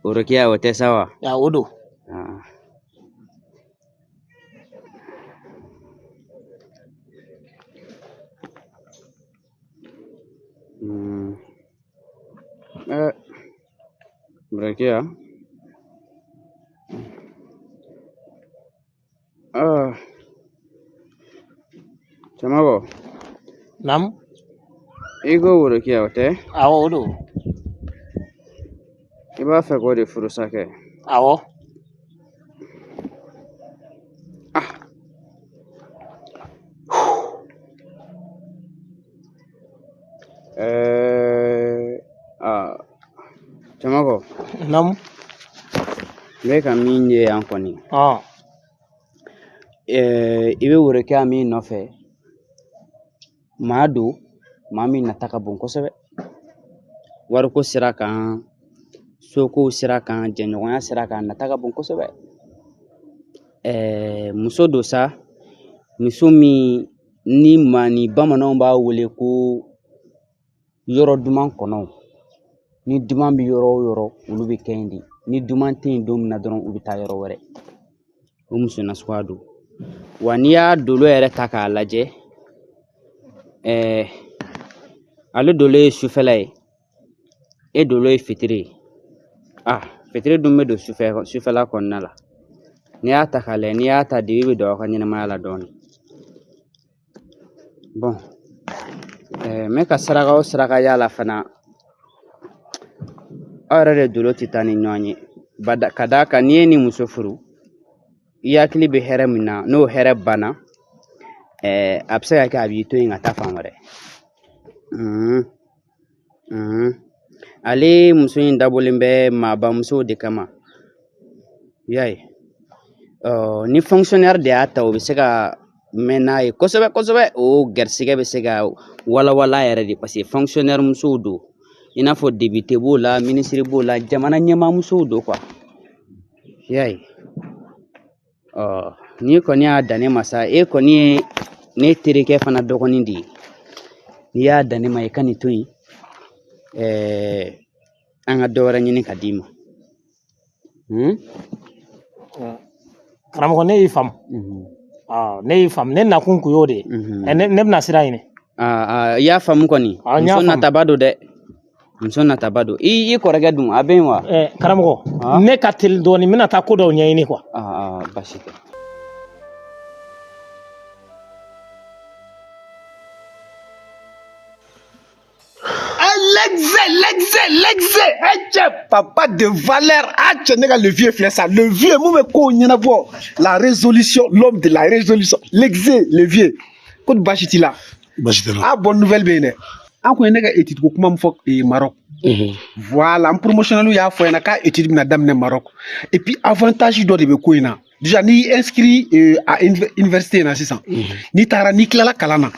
Worokiya o tɛ sa wa? Ya o don. Ah. Hmm. Eh, Worokiya. Ah. Cɛmɔgɔ. Naamu. I ko Worokiya o tɛ? Awɔ, o don. I b'a fɛ k'o de furusa kɛ? Awɔ. Ah. Ɛɛ, aa, cɛmɔgɔ. Naamu. N bɛ ka min ye yan kɔni. Ɔn. Ɛɛ, i bɛ Worokiya min nɔfɛ, maa don, maa min nata ka bon kosɛbɛ. Wariko sira kan, sokow sira kan, jɛɲɔgɔnya sira kan, nata ka bon kosɛbɛ. Ɛɛ, muso don sa, muso min ni maa ni bamananw b'a wele ko yɔrɔ duman kɔnɔw. Ni duman bɛ yɔrɔ o yɔrɔ, olu bɛ kɛ yen de. Ni duman tɛ yen don min na dɔrɔn, u bɛ taa yɔrɔ wɛrɛ. O muso nasuguya don. Wa n'i y'a dolo yɛrɛ ta k'a lajɛ, ɛɛ, ale dolo ye sufɛla ye, e dolo ye fitiri ye. Ah, fitiri dun bɛ don sufɛla kɔnɔna la. N'i y'a ta k'a lajɛ, n'i y'a ta dibi bɛ don aw ka ɲɛnamaya la dɔɔnin. Bon, ɛɛ, n bɛ ka saraka o saraka y'a la fana, aw yɛrɛ de dolo tɛ taa ni ɲɔgɔn ye. Ka d'a kan n'i ye nin muso furu, i hakili bɛ hɛrɛ min na, n'o hɛrɛ banna, ɛɛ, a bɛ se ka kɛ a b'i to yen ka taa fan wɛrɛ. Ale muso in dabɔlen bɛ maabamusow de kama. I y'a ye? Ɔ, ni fonctionnaire de y'a ta, o bɛ se ka mɛn n'a ye kosɛbɛ kosɛbɛ. O garisɛgɛ bɛ se ka walawala yɛrɛ de, parce que fonctionnaire musow don. I n'a fɔ député b'o la, ministre b'o la, jamana ɲɛmaa musow don quoi. I y'a ye? Ɔ, n'i kɔni y'a dan ne ma sa, e kɔni ye ne terikɛ fana dɔgɔnin de ye. N'i y'a dan ne ma, i ka nin to yen. Ɛɛ, an ka dɔ wɛrɛ ɲini ka d'i ma. Karamɔgɔ, ne y'i faamu. Ne y'i faamu, ne nakun kun y'o de ye. Ne bɛna sira ɲini. I y'a faamu kɔni. N y'a Muso faamu. nataba don dɛ. Muso nataba don. I kɔrɔkɛ dun, a bɛ yen wa? Karamɔgɔ, ne ka teli dɔɔnin, n bɛna taa ko dɔw ɲɛɲini quoi. Baasi tɛ. L'exé, l'exé, l'exé, eh, papa de valeur, ah, cɛ, ne ka le vieux filɛ sa, le vieux, mun bɛ kow ɲɛnabɔ, la résolution, l'homme de la résolution, l'exé, le vieux, ko ni baasi t'i la? Baasi tɛ n na. Ah, bonne nouvelle bɛ yen dɛ. An kun ye ne ka étude ko kuma min fɔ Maroc. Voilà, n promotionnel y'a fɔ ɲɛna k'a étude bɛna daminɛ Maroc. Et puis avantage dɔ de bɛ ko in na. Déjà n'i y'i inscrit à université in na sisan, n'i taara n'i tilala kalan na,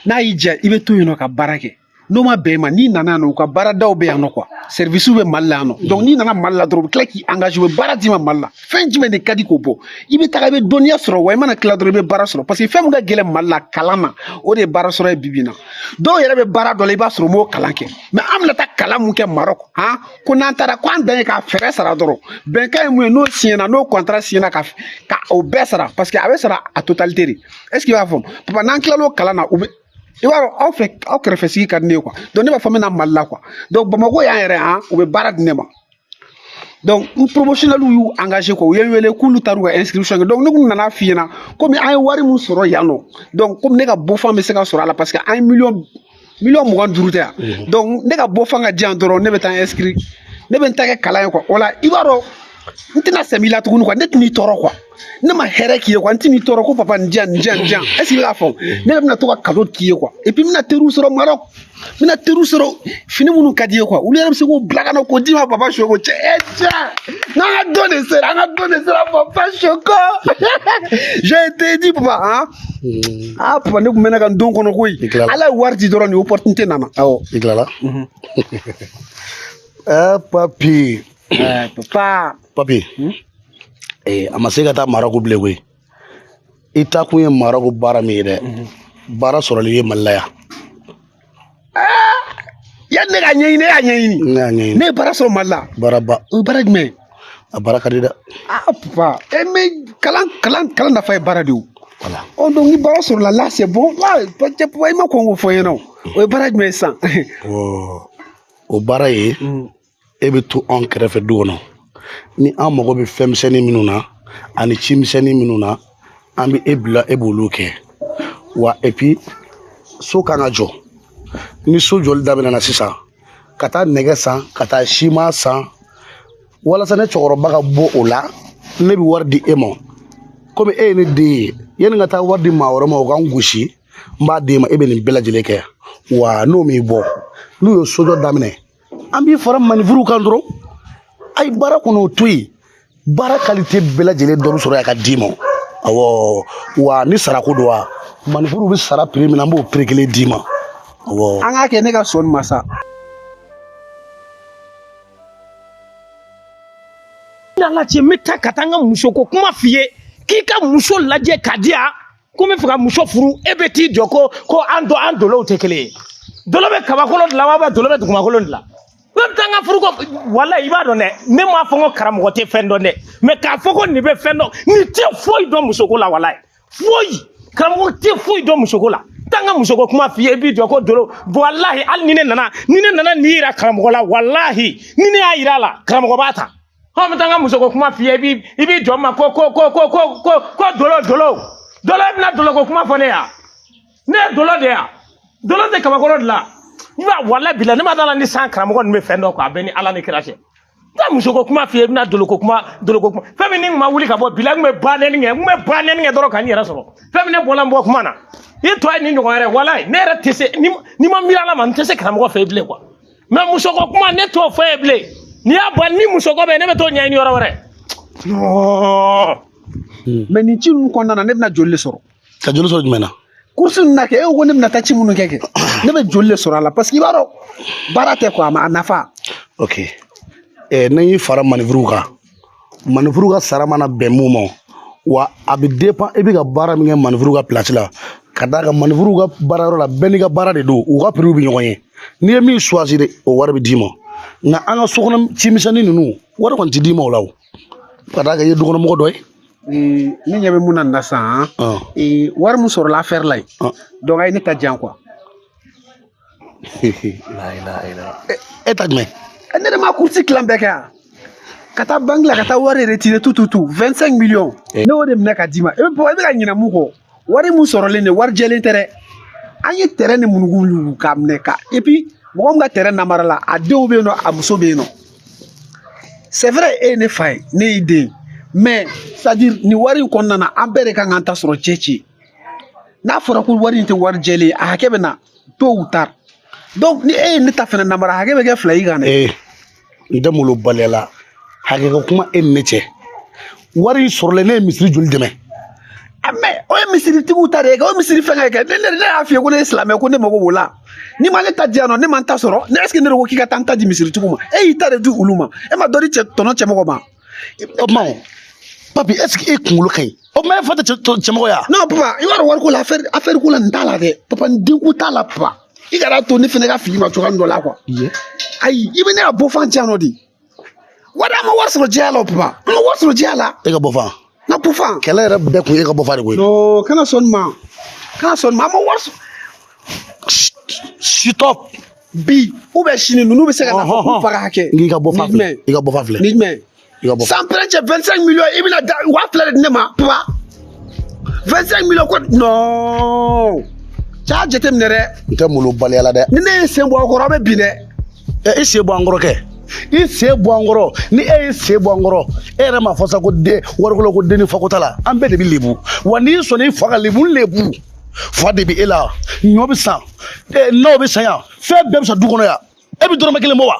n'a y'i diya i bɛ to yen nɔ ka baara kɛ. N'o ma bɛn i ma, n'i nana yan nɔ, u ka baaradaw bɛ yan nɔ quoi, service bɛ Mali la yan nɔ. Donc n'i nana Mali la dɔrɔn, u bɛ tila k'i engagé, u bɛ baara d'i ma Mali la. Fɛn jumɛn de ka di k'o bɔ? I bɛ taga i bɛ dɔnniya sɔrɔ wa, i mana tila dɔrɔn i bɛ baara sɔrɔ, parce que fɛn min ka gɛlɛn Mali la kalan na, o de ye baara sɔrɔ ye bi bi in na. Dɔw yɛrɛ bɛ baara dɔ la, i b'a sɔrɔ u m'o kalan kɛ. Mais an bɛna taa kalan mun kɛ Maroc, han, ko n'an taara ko an dan ye k'a fɛɛrɛ sara dɔrɔn. Bɛnkan ye mun ye, n'o signé na, n'o contrat signé na, ka o bɛɛ sara, parce que a bɛ sara a totalité de. Est ce que i b'a faamu? Papa, n'an tilal'o kalan na, u bɛ i b'a dɔn aw fɛ, aw kɛrɛfɛ sigi ka di ne ye quoi. Donc ne b'a fɔ n bɛ na Mali la quoi. Donc Bamakɔ yan yɛrɛ, han, u bɛ baara di ne ma. Donc n promotionnel y'u engagé quoi, u ye n wele k'olu taar'u ka inscription kɛ. Donc ne kun nana f'i ɲɛna komi an ye wari mun sɔrɔ yan nɔ, donc komi ne ka bɔfan bɛ se ka sɔrɔ a la, parce que an ye miliyɔn 25 tɛ yan. Donc ne ka bɔfan ka di yan dɔrɔn, ne bɛ taa inscrit, ne bɛ n ta kɛ kalan ye quoi. O la i b'a dɔn n tɛna sɛmɛ i la tuguni quoi, ne tɛn'i tɔɔrɔ quoi, ne ma hɛrɛ k'i ye quoi, n tɛn'i tɔɔrɔ ko papa nin di yan, nin di yan, nin di yan. Est ce que i b'a faamu? Ne bɛna to ka cadeau k'i ye quoi. Et puis n bɛna teriw sɔrɔ Maroc, n bɛna teriw sɔrɔ, fini minnu ka di ye quoi, olu yɛrɛ bɛ se k'o bila ka na k'o d'i ma. Papa Soko cɛ, e cɛ, n'an ka don de sera, an ka don de sera, papa Soko. J'ai été dit papa, hein. Ah papa, ne tun bɛ ne ka n don kɔnɔ koyi. I tilala. Ala ye wari di dɔrɔn, nin opportunité nana. Awɔ. I tilala. Papi. Papa. Papi. A ma se ka taa Maroc bilen koyi. I taa kun ye Maroc baara min ye dɛ. Baara sɔrɔli ye Mali la yan. Yanni ne k'a ɲɛɲini, e y'a ɲɛɲini. Ne y'a ɲɛɲini. Ne ye baara sɔrɔ Mali la. Baaraba. O ye baara jumɛn ye? A baara ka di dɛ. Ah papa, eh mais kalan kalan kalan nafa ye baara de ye o. Voilà. Oh donc ni baara sɔrɔla là c'est bon. Là cɛ papa, i ma kɔn k'o fɔ n ɲɛna o. O ye baara jumɛn ye sisan? O baara ye, e bɛ to anw kɛrɛfɛ du kɔnɔ. Ni an mago bɛ fɛn misɛnnin minnu na ani ci misɛnnin minnu na, an bɛ e bila e b'olu kɛ. Wa et puis so kan ka jɔ. Ni so jɔli daminɛna sisan, ka taa nɛgɛ san, ka taa siman san, walasa ne cɛkɔrɔba ka bɔ o la, ne bɛ wari di e ma. Komi e ye ne den ye, yanni n ka taa wari di maa wɛrɛ ma o ka n gosi, n b'a d'e ma, e bɛ nin bɛɛ lajɛlen kɛ. Wa n'o m'i bɔ, n'u ye sojɔ daminɛ, an b'i fara manifuru kan dɔrɔn. A ye baara kɔnɔ o to yen, baara kalite bɛɛ lajɛlen dɔ bɛ sɔrɔ yan ka d'i ma. Awɔ, wa ni sarako don, wa manifuru bɛ sara prix min na, an b'o prix kelen d'i ma. Awɔ. An k'a kɛ ne ka sɔn nin ma sa. N'Ala cɛ, n bɛ taa ka taa n ka musoko kuma f'i ye k'i ka muso lajɛ k'a di yan ko n bɛ fɛ ka muso furu, e bɛ t'i jɔ ko ko an dɔ an dolow tɛ kelen ye. Dolo bɛ kabakolo dilan wa dolo bɛ dugumakolo dilan? Ne bɛ taa n ka furuko walayi, i b'a dɔn dɛ, ne m'a fɔ n ko karamɔgɔ tɛ fɛn dɔn dɛ, mɛ k'a fɔ ko nin bɛ fɛn dɔn, nin tɛ foyi dɔn musoko la, walayi foyi, karamɔgɔ tɛ foyi dɔn musoko la. Taa n ka musoko kuma f'i ye, i b'i jɔ ko dolo, walahi hali ni ne nana, ni ne nana nin yira karamɔgɔ la, walahi ni ne y'a yira a la, karamɔgɔ b'a ta. An bɛ taa n ka musoko kuma f'i ye, i b'i jɔ n ma ko ko ko ko ko ko ko dolo dolo dolo, e bɛna doloko kuma fɔ ne ya? Ne ye dolo de ya? Dolo tɛ kabakolo dilan. I b'a walayi bila, ne ma d'a la ni san karamɔgɔ ninnu bɛ fɛn dɔn quoi, a bɛ ni Ala ni kira cɛ. Taa musoko kuma f'i ye, i bɛna doloko kuma, doloko kuma. Fɛn min ni n ma wuli ka bɔ bila, n kun bɛ ba nɛni kɛ, n kun bɛ ba nɛni kɛ dɔrɔn ka n yɛrɛ sɔrɔ. Fɛn min ne bɔla n bɔ kuma na, i tɔ ye nin ɲɔgɔn yɛrɛ, walayi ne yɛrɛ tɛ se, ni ma miiri Ala ma, n tɛ se karamɔgɔ fɛ yen bilen quoi. Mɛ musoko kuma ne t'o fɔ ye bilen. N'i y'a bɔ ni musoko bɛ, ne bɛ t'o ɲɛɲini yɔrɔ wɛrɛ. Mais nin ci ninnu kɔnɔna na, ne bɛna joli de sɔrɔ? Ka joli sɔrɔ jumɛn na? Course ninnu na kɛ, e ko ne bɛna taa ci minnu kɛ kɛ, ne bɛ joli de sɔrɔ a la parce que i b'a dɔn baara tɛ quoi, a ma a nafa. Ok, ne y'i fara manifuru kan, manifuru ka sara mana bɛn mun ma, wa a bɛ dépend e bɛ ka baara min kɛ manifuru ka place la, ka d'a kan manifuru ka baara yɔrɔ la, bɛɛ n'i ka baara de don, u ka prix bɛ ɲɔgɔn ye. N'i ye min choisir de, o wari bɛ d'i ma. Nka an ka sokɔnɔ cimisɛnnin ninnu, wari kɔni tɛ d'i ma o la o, ka d'a kan i ye dukɔnɔmɔgɔ dɔ ye. Ne ɲɛ bɛ mun na nin na sisan, wari min sɔrɔla affaire la yen, donc a ye ne ta diyan quoi. E ta jumɛn? Ne de ma course tilan bɛɛ kɛ yan, ka taa banque la ka taa wari retirer tout tout tout 25 millions. Ne y'o de minɛ ka d'i ma. E bɛ e bɛ ka ɲinɛ mun kɔ? Wari mun sɔrɔlen de, wari jɛlen tɛ dɛ. An ye terrain de munugu yugu k'a minɛ ka, et puis mɔgɔ min ka terrain namara la, a denw bɛ yen nɔ, a muso bɛ yen nɔ. C'est vrai, e ye ne fa ye, ne y'i den, mais c'est à dire nin wari in kɔnɔna na, an bɛɛ de kan k'an ta sɔrɔ cɛ ci. N'a fɔra ko wari in tɛ wari jɛlen ye, a hakɛ bɛ na tôt ou tard. Donc ni e ye ne ta fɛnɛ namara, a hakɛ bɛ kɛ fila y'i kan dɛ. N tɛ malobaliya la, hakɛ ka kuma e ni ne cɛ. Wari in sɔrɔlen, ne ye misiri joli dɛmɛ? Mais o ye misiritigiw ta de ye, o ye misiri fɛngɛ kɛ. Ne y'a f'i ye ko ne ye silamɛ, ko ne mago b'o la. N'i ma ne ta di yan nɔ, ne ma n ta sɔrɔ. Ne est ce que ne de ko k'i ka taa n ta di misiritigiw ma? E y'i ta de di olu ma, e ma dɔ di cɛ tɔnɔ cɛmɔgɔ ma. O tuma o papi, est ce que e kunkolo ka ɲi? O tuma e fa tɛ cɛmɔgɔ ya? Non papa, i b'a dɔn wariko la, affaire ko la nin t'a la dɛ papa, nin denko t'a la papa. I kana to ne fɛnɛ ka fili ma cogoya dɔ la quoi. Ayi, i bɛ ne ka bɔfan di yan nɔ de. Wari, an ma wari sɔrɔ jɛya la o papa, an ma wari sɔrɔ jɛya la. E ka bɔfan? N ka bɔfan. Kɛlɛ yɛrɛ bɛɛ kun ye e ka bɔfan de koyi. Non, kana sɔn nin ma, kana sɔn nin ma, an ma wari sɔrɔ. Stop. Bi ou bien sini ninnu bɛ se ka na fɔ k'u fa ka hakɛ. I ka bɔfan filɛ, i ka bɔfan filɛ. Ni jumɛn? I ka bɔfan. Sans près cɛ 25 millions, i bɛna da 2000 de di ne ma papa. 25 millions ko non. Cɛ y'a jateminɛ dɛ. N tɛ malobaliya la dɛ. Ni ne ye sen bɔ aw kɔrɔ, aw bɛ bin dɛ. I sen bɔ an kɔrɔ kɛ. I sen bɔ an kɔrɔ. Ni e y'i sen bɔ an kɔrɔ, e yɛrɛ m'a fɔ sa ko den wariko la, ko den ni fako t'a la. An bɛɛ de bɛ lebu. Wa n'i sɔnna i fa ka lebu, n lebu. Fa de bɛ e la. Ɲɔ bɛ san, nɔnɔ bɛ san yan, fɛn bɛɛ bɛ san du kɔnɔ yan. E bɛ dɔrɔmɛ kelen bɔ wa?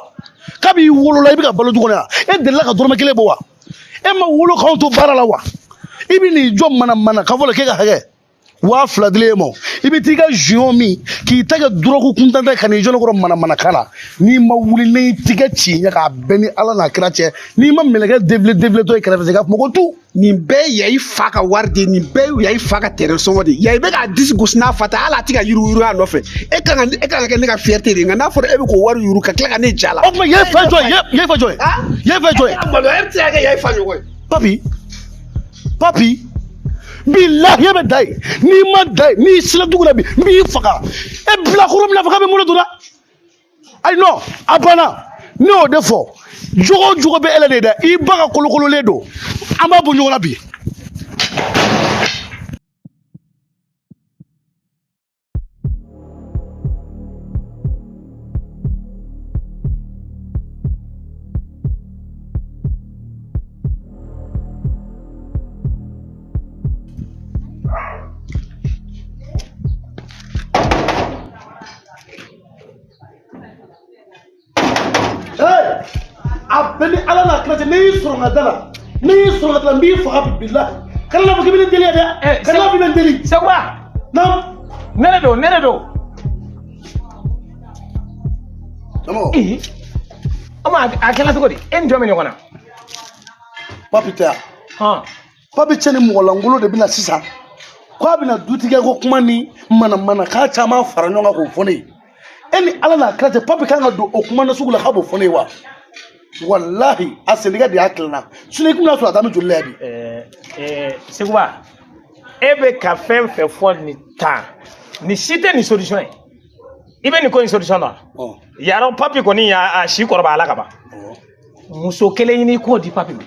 Kab'i wolola i bɛ ka balo du kɔnɔ yan, e delila ka dɔrɔmɛ kelen bɔ wa? E ma wolo k'anw to baara la wa? I bɛ n'i jɔ mana mana k'a fɔ la k'e ka hakɛ. 2000 dilen e ma, i bɛ t'i ka junior min k'i ta kɛ dɔrɔgu kuntan ta ka n'i jɔ ne kɔrɔ manamanakan na. N'i ma wuli ne y'i tigɛ ci ɲɛ k'a bɛn ni Ala n'a kira cɛ, n'i ma mɛlɛkɛ défilé tɔ i kɛrɛfɛ k'a fɔ ko tu. Nin bɛɛ ye yayi fa ka wari de ye, nin bɛɛ ye yayi fa ka terrain sɔngɔ de ye. Yayi bɛ k'a disi gosi n'a fa ta, hali a tɛ ka yuruguyurugu a nɔfɛ. E kan ka kɛ ne ka fierté de ye, nka n'a fɔra e bɛ k'o wari yuru ka tila ka ne ja la. O tuma yayi fa jɔn ye? Yayi fa jɔn ye? Yayi fa jɔn ye? Maloya, e bɛ se ka kɛ yayi fa ɲɔgɔn ye. Papi, papi, bilahi e bɛ da yen. N'i ma da yen, n'i sera dugu la bi, n b'i faga. E bilakoro min na fɔ k'a bɛ n bolo don la. Ayi non, a banna. Ne y'o de fɔ, jogo o jogo bɛ e la de dɛ, i ba ka kolokololen don. An b'a bɔ ɲɔgɔn na bi. A bɛɛ ni Ala n'a kira cɛ, ne y'i sɔrɔ n ka da la, ne y'i sɔrɔ n ka da la, n b'i faga bi bilahi. Kana n'a fɔ k'i bɛ ne deli dɛ, kana n'a fɔ k'i bɛ n deli. Sekuba. Naamu. Ne de don, ne de don. Karamɔgɔ. Ee, o ma a kɛra cogo di? E ni jɔn bɛ ɲɔgɔn na? Papi tɛ yan. Hɔn. Papi cɛ ni mɔgɔ lankolon de bɛna sisan k'a bɛna dutigɛ ko kuma ni manamana k'a caman fara ɲɔgɔn kan k'o fɔ ne ye. E ni Ala n'a kira cɛ, papi kan ka don o kuma na sugu la k'a b'o fɔ ne ye wa? Walahi a sentigɛ de y'a tilenna, sinɔn i kun bɛna sɔrɔ a taa bɛ joli la yan bi. Sekuba, e bɛ ka fɛn fɛn fɔ nin tan, nin si tɛ nin solution ye. I bɛ nin ko in solution dɔn wa? Yarɔ, papi kɔni y'a si kɔrɔbaya la ka ban. Muso kelen ɲini k'o di papi ma.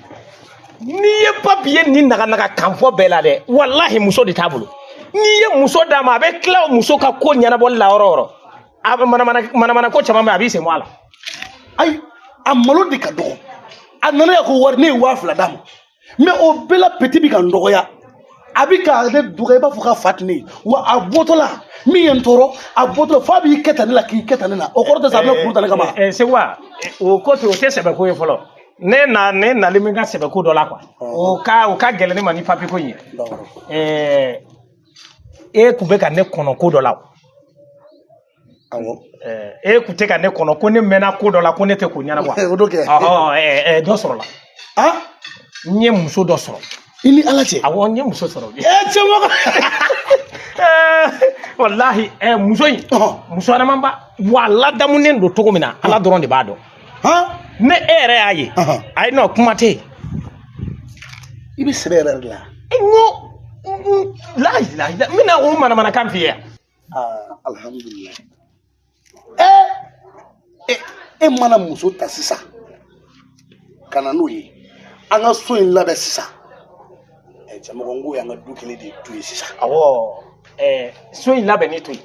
N'i ye papi ye nin naganaga kan fɔ bɛɛ la dɛ, walahi muso de t'a bolo. N'i ye muso d'a ma, a bɛ tila o muso ka ko ɲɛnabɔli la yɔrɔ o yɔrɔ. A bɛ manamana ko caman bɛ, a b'i sen bɔ a la. Ayi, a malo de ka dɔgɔ. A nana yan ko wari, ne ye 2000 d'a ma. Mais o bɛɛ la petit bɛ ka n dɔgɔya. A bɛ ka ne dɔgɔya i b'a fɔ k'a fa tɛ ne ye. Wa a bɔtɔ la, min ye n tɔɔrɔ, a bɔtɔ la f'a b'i kɛ tan ne la, k'i kɛ tan ne la. O kɔrɔ tɛ sa a bɛna kuru ta ne kama. Sekuba, o ko ten, o tɛ sɛbɛ ko ye fɔlɔ. Ne na ne nalen bɛ n ka sɛbɛ ko dɔ la quoi. O ka gɛlɛn ne ma ni papi ko in ye. E kun bɛ ka ne kɔnɔ ko dɔ la o. Awɔ. E kun tɛ ka ne kɔnɔ ko ne mɛnna ko dɔ la ko ne tɛ k'o ɲɛnabɔ. O dɔ kɛ. Ɔhɔn, dɔ sɔrɔla. Ah? N ye muso dɔ sɔrɔ. I ni Ala cɛ. Awɔ, n ye muso sɔrɔ. Cɛmɔgɔ. Walahi, muso in. Muso ɲɛnamaba. Wa a ladamunen don cogo min na, Ala dɔrɔn de b'a dɔn. Ne e yɛrɛ y'a ye. Ayi non, kuma tɛ yen. I bɛ sɛbɛ yɛrɛ de la. N ko la ilaha illa, n bɛna o manamanakan f'i ye yan. Aa, alhamdulilayi. E mana muso ta sisan ka na n'o ye, an ka so in labɛn sisan. Cɛmɔgɔ, n ko y'an ka du kelen de ye du ye sisan. Awɔ, so in labɛnni to yen.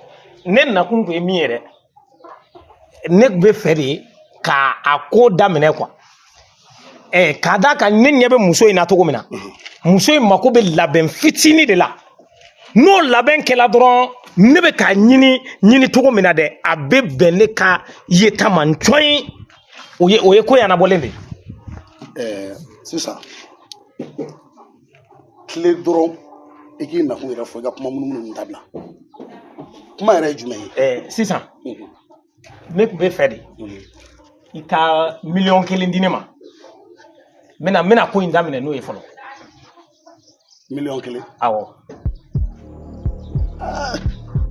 Ne nakun tun ye min ye dɛ, ne tun bɛ fɛ de k'a a ko daminɛ quoi. K'a d'a kan ne ɲɛ bɛ muso in na cogo min na, muso in mako bɛ labɛn fitinin de la. N'o labɛn kɛla dɔrɔn, ne bɛ k'a ɲini cogo min na dɛ, a bɛ bɛn ne ka yeta ma n cɔyin. O ye ko ɲɛnabɔlen de ye. Sisan tile dɔrɔn i k'i nakun yɛrɛ fɔ, i ka kuma munumunu ninnu dabila. Kuma yɛrɛ ye jumɛn ye? Sisan ne tun bɛ fɛ de i ka 1 miliyɔn di ne ma. N bɛna ko in daminɛ n'o ye fɔlɔ. 1 miliyɔn? Awɔ.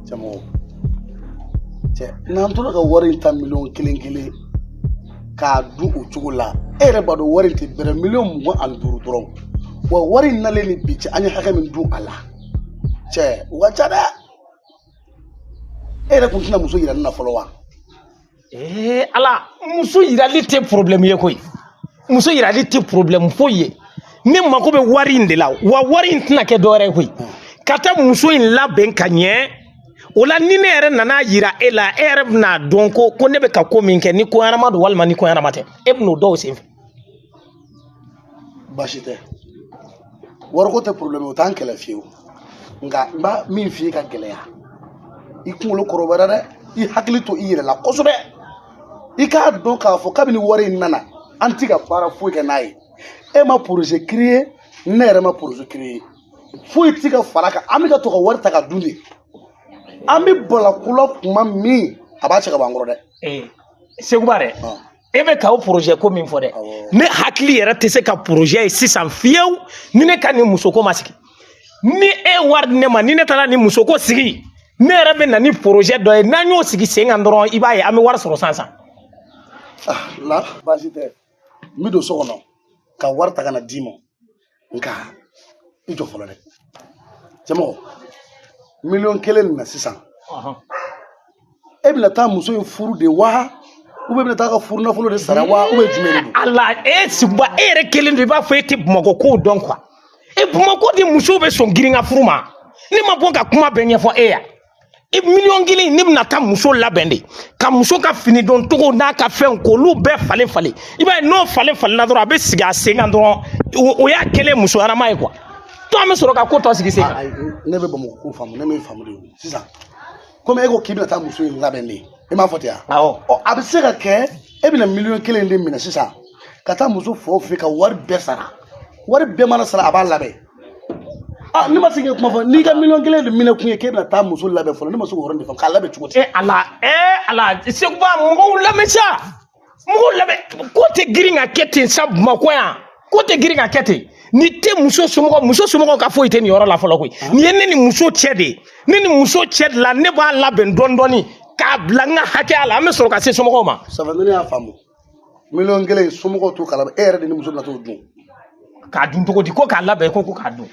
Cɛmɔgɔ, cɛ, n'an tora ka wari in ta 1 miliyɔn kelen k'a dun o cogo la, e yɛrɛ b'a dɔn wari in tɛ bɛrɛ 25 miliyɔn dɔrɔn. Wa wari in nalen ni bi cɛ, an ye hakɛ min dun a la, cɛ, o ka ca dɛ. E yɛrɛ kun tɛna muso yira ne na fɔlɔ wa? Ala, muso yirali tɛ problème ye koyi. Muso yirali tɛ problème foyi ye. Ne mako bɛ wari in de la, wa wari in tɛna kɛ dɔwɛrɛ ye koyi. Ka taa muso in labɛn ka ɲɛ, o la ni ne yɛrɛ nana yira e la, e yɛrɛ bɛna dɔn ko ne bɛ ka ko min kɛ, ni ko ɲɛnama don walima ni ko ɲɛnama tɛ, e bɛn'o dɔn o senfɛ. Baasi tɛ, wariko tɛ problème, o t'an kɛlɛ fiyewu. Nka n b'a min f'i ye ka gɛlɛya, i kunkolo kɔrɔbayara dɛ, i hakili to i yɛrɛ la kosɛbɛ. I k'a dɔn k'a fɔ kabini wari in nana, an ti ka baara foyi kɛ n'a ye. E ma projet créer, ne yɛrɛ ma projet créer. Foyi tɛ ka fara a kan, an bɛ ka to ka wari ta ka dun de. An bɛ bala ko la kuma min, a b'a cɛ ka bɔ an kɔrɔ dɛ. Ee Seguba dɛ, e bɛ ka o projet ko min fɔ dɛ, ne hakili yɛrɛ tɛ se ka projet ye sisan fiyewu ni ne ka nin musoko ma sigi. Ni e wari di ne ma, ni ne taara nin musoko sigi, ne yɛrɛ bɛ na ni projet dɔ ye, n'an y'o sigi sen kan dɔrɔn, i b'a ye an bɛ wari sɔrɔ sisan sisan. La baasi tɛ, n bɛ don so kɔnɔ ka wari ta ka na d'i ma, nka i jɔ fɔlɔ dɛ, cɛmɔgɔ. 1,000,000 nin na sisan, e bɛna taa muso in furu de wa, ou bien e bɛna taa ka furu nafolo de sara wa, ou bien jumɛn de don? Ala, e Seguba, e yɛrɛ kelen don, i b'a fɔ e tɛ Bamakɔ kow dɔn quoi. E Bamakɔ de musow bɛ sɔn girin ka furu ma. Ne ma bɔ ka kuma bɛɛ ɲɛfɔ e ya. E 1,000,000, ne bɛna taa muso labɛn de, ka muso ka fini don cogo n'a ka fɛnw k'olu bɛɛ falen falen. I b'a ye n'o falen falenna dɔrɔn, a bɛ sigi a sen kan dɔrɔn, o y'a kɛlen muso ɲɛnama ye quoi. To an bɛ sɔrɔ ka ko tɔ sigi sen kan. Ne bɛ Bamakɔ ko faamu, ne m'e faamu de sisan. Komi e ko k'i bɛna taa muso in labɛn de, e m'a fɔ ten wa? Awɔ. Ɔ, a bɛ se ka kɛ e bɛna 1,000,000 de minɛ sisan ka taa muso faw fɛ ka wari bɛɛ sara. Wari bɛɛ mana sara, a b'a labɛn. Ah, ne ma se k'e kuma fɔ, n'i ka 1,000,000 de minɛ kun ye k'e bɛna taa muso labɛn fɔlɔ, ne ma se k'o yɔrɔ de faamu, k'a labɛn cogo di? E Ala, e Ala, Seguba, mɔgɔw lamɛn sa, mɔgɔw lamɛn. Ko tɛ girin ka kɛ ten sa Bamakɔ yan, ko tɛ girin ka kɛ ten. Ni tɛ muso somɔgɔw, muso somɔgɔw ka foyi tɛ nin yɔrɔ la fɔlɔ koyi. Nin ye ne ni muso cɛ de ye, ne ni muso cɛ de la, ne b'a labɛn dɔɔni dɔɔni k'a bila n ka hakɛya la, an bɛ sɔrɔ ka se somɔgɔw ma. Ça va, ne y'a faamu. 1,000,000 somɔgɔw t'o kalama, e yɛrɛ de ni muso bɛna t'o dun. K'a dun cogo di? Ko k'a labɛn, ko k'a dun.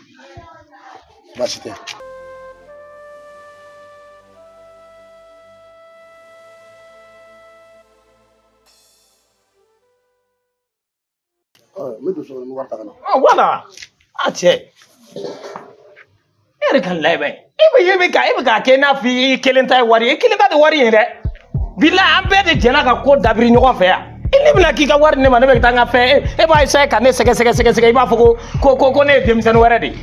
Baasi tɛ. N bɛ don so kɔnɔ, n bɛ wari ta ka na. Wala a cɛ, e yɛrɛ ka layɛ, e bɛ k'a kɛ i n'a fɔ i kelen ta ye wari ye, i kelen ta tɛ wari ye dɛ. Bila an bɛɛ de jɛnna ka ko dabiri ɲɔgɔn fɛ yan. I ne bɛna k'i ka wari di ne ma, ne bɛ taa n ka fɛn, e b'a essayer ka ne sɛgɛ sɛgɛ, i b'a fɔ ko ne ye denmisɛnnin wɛrɛ de ye.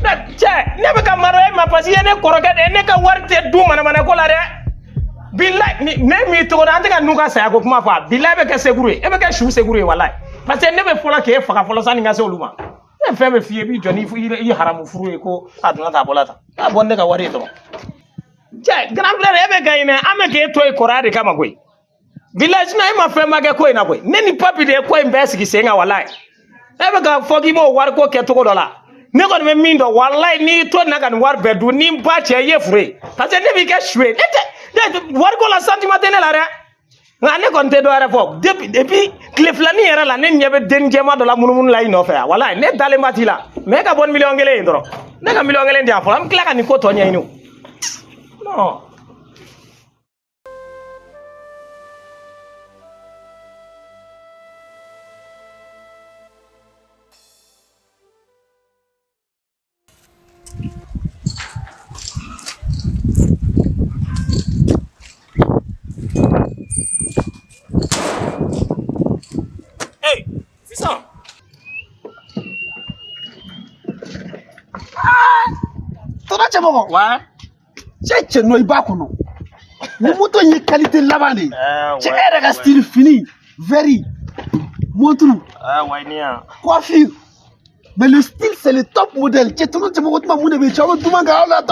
Cɛ, ne bɛ ka maro e ma parce que i ye ne kɔrɔkɛ de ye, ne ka wari tɛ dun manamana ko la dɛ. Bilayi, ne m'i tɔgɔ dɔn, an tɛ ka nu ka saya ko kuma fɔ a. Bilayi, e bɛ kɛ sekuru ye, e bɛ kɛ su sekuru ye walayi. Parce que ne bɛ fɔlɔ k'e faga fɔlɔ sanni n ka se olu ma. Ne fɛn bɛ f'i ye, i b'i jɔ ni i haramu furu ye ko a donna tan, a bɔla tan. A bɔ ne ka wari ye dɔrɔn. Cɛ, grand frère, e bɛ ka ɲinɛ, an bɛ k'e to yen kɔrɔya de kama koyi. Bilayi, sinon e ma fɛn ma kɛ ko in na koyi. Ne ni papi de ye ko in bɛɛ sigi sen kan walayi. E bɛ ka fɔ k'i b'o wari ko kɛ cogo dɔ la. Ne kɔni bɛ min dɔn walayi, n'i to nin na ka nin wari bɛɛ dun, ni n ba cɛ i ye furu ye. Parce que ne b'i kɛ su ye. Ne tɛ, ne wari ko la sentiment tɛ ne la dɛ. Nka ne kɔni tɛ dɔ wɛrɛ fɔ. Depuis tile filanin yɛrɛ la, ne ɲɛ bɛ den jɛman dɔ la munumunu la i nɔfɛ yan. Walayi, ne dalen ba t'i la. Mais e ka bɔ ni 1,000,000 ye dɔrɔn. Ne ka 1,000,000 di yan fɔlɔ, an bɛ tila ka nin ko tɔ ɲɛɲini o. Non. Hey, sisan. Tonton Cɛmɔgɔ. Ouais. Cɛ nɔ i b'a kɔnɔ. Ni moto in ye qualité laban de ye. Cɛ, e yɛrɛ ka style fini, verre, montre, Ouais, ni yan. coiffure. Mais le style, c'est le top modèle. Cɛ, tonton Cɛmɔgɔ, tuma mun de bɛ yen? Cɛ, aw bɛ duman kɛ aw la, aw